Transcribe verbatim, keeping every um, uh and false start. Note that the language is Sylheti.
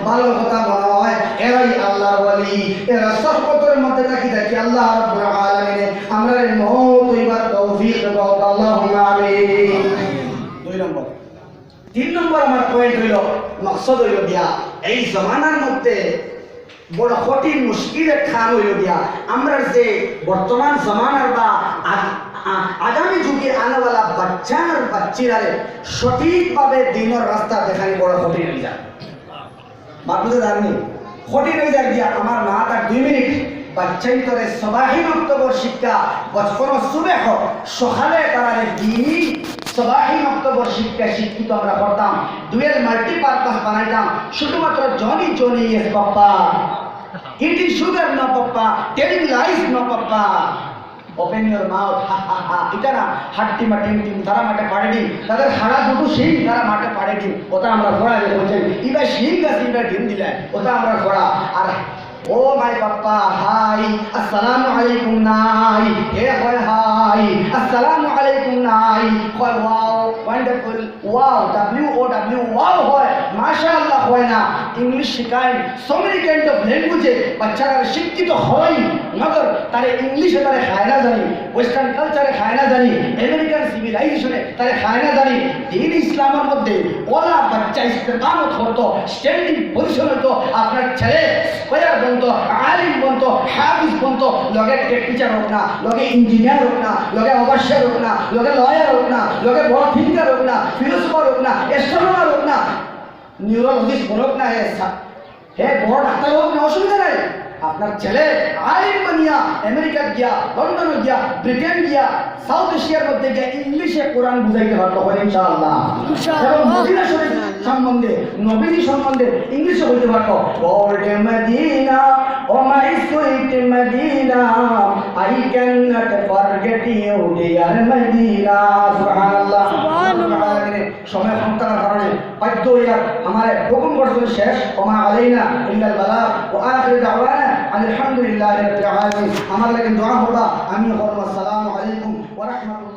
ভালো কথা মনে হয়, এরাই আল্লাহর ওলি। এরা সহবতর মধ্যে থাকি থাকি আল্লাহ রাব্বুল আলামিনে আমরারে মউত অইবার তৌফিক দেউক, আল্লাহুম্মা আমিন। দুই নম্বর। তিন নম্বর আমার পয়েন্ট অইলো, মকসদ অইলো গিয়া, এই জমানার মধ্যে বড় কঠিন মুশকিল একখান অইলো গিয়া, আমরার যে বর্তমান জমানার বা আগ-, আ-, আগামী যুগে আনেওয়ালা বাচ্চার বাচ্চিরারে সঠিকভাবে দ্বীনর রাস্তা দেখানি বড় কঠিন অই যায়। মাত বুঝা যারনি? কঠিন অই যায় গিয়া। আমার মা তার দুই মিনিট বাচ্চাইন্তরে সবাহি মক্তবর শিক্ষা, বচপন সুবেহ, সকালে তারারে দ্বীনি সবাহি মক্তবর শিক্ষা শিক্ষিত আমরা করতাম, ডুয়েল মাল্টিপারপাস বানাইতাম, শুধুমাত্র জনি জনি ইয়েস পাপ্পা, ইটিং সুগার না পাপ্পা, টেলিং লাইস না পাপ্পা। Open your mouth, হা, হা, হা। ইটা না, হাড্ডি মা টিম টিম, তারা মাঠে পাড়ে ডিম। তাদের হাড়া দুটো শিং, তারা মাঠে পাড়ে ডিম। ওটা আমরা ঘোড়া দিয়ে বলছেন, ইবা শিং গাছ, ইবা ডিম দিলে। ওটা আমরা ঘোড়া। আর, "ও মাই পাপ্পা, হাই, আসসালামু আলাইকুম নাই।" এ হয় হাই, "আসসালামু আলাইকুম নাই।" হয়, "Wow, wonderful, wow, W O W, wow" হয়, "মাশাআল্লাহ" হয় না। ইংলিশ শিখায়, so many kind of language এ বাচ্চারা শিক্ষিত হয়, মগর তারে ইংলিশে তারে খায় না জানি, ওয়েস্টার্ন কালচারে খায় না জানি, আমেরিকান সিভিলাইজেশনে তারে খায় না জানি। দ্বীন ইসলামের মধ্যে ওলা বাচ্চা ইস্তেকামত করতো, স্ট্যান্ডিং পজিশন হইতো, আপনার ছেলে স্কয়ার বনতো, আলিম বনতো, হাফিজ বনতো, লগে টেক টিচার হোক না, লগে ইঞ্জিনিয়ার হোক না, লগে ওভারসিয়ার হোক না, লগে লয়ার হোক না, লগে বড় থিঙ্কার হোক না, ফিলোসোফার হোক না, অ্যাস্ট্রোনমার হোক না, নিউরোলজিস্ট বনক না, হে সা-, হে বড় ডাক্তার হোক না, অসুবিধা নাই। আপনার ছেলে আলিম বানিয়া আমেরিকা গিয়া, লন্ডন গিয়া, ব্রিটেন গিয়া, সাউথ এশিয়ার মধ্যে গিয়া ইংলিশে কোরআন বুঝাইতে পারতো হয় ইনশাআল্লাহ। ইনশাআল্লাহ। এবং মদিনা শরীফ সম্বন্ধে, নবীজি সম্বন্ধে ইংলিশে বলতে পারতো, "Old Medina, oh my sweet Medina, I cannot forget you, dear Medina।" সুবহানাল্লাহ। সুবহানাল্লাহ। সময় কম থাকার কারণে বাধ্য হইয়া আমারে হুকুম করছেন শেষ, ওমা আলাইনা ইল্লাল বালাগ, ওয়া আখিরু দাওয়ানা আনিল হামদুলিল্লাহি রাব্বিল আলামিন। আমার লাগি দোয়া করবা, আমি করবো। আসসালামু আলাইকুম ওয়া রাহমাতুল্লাহ।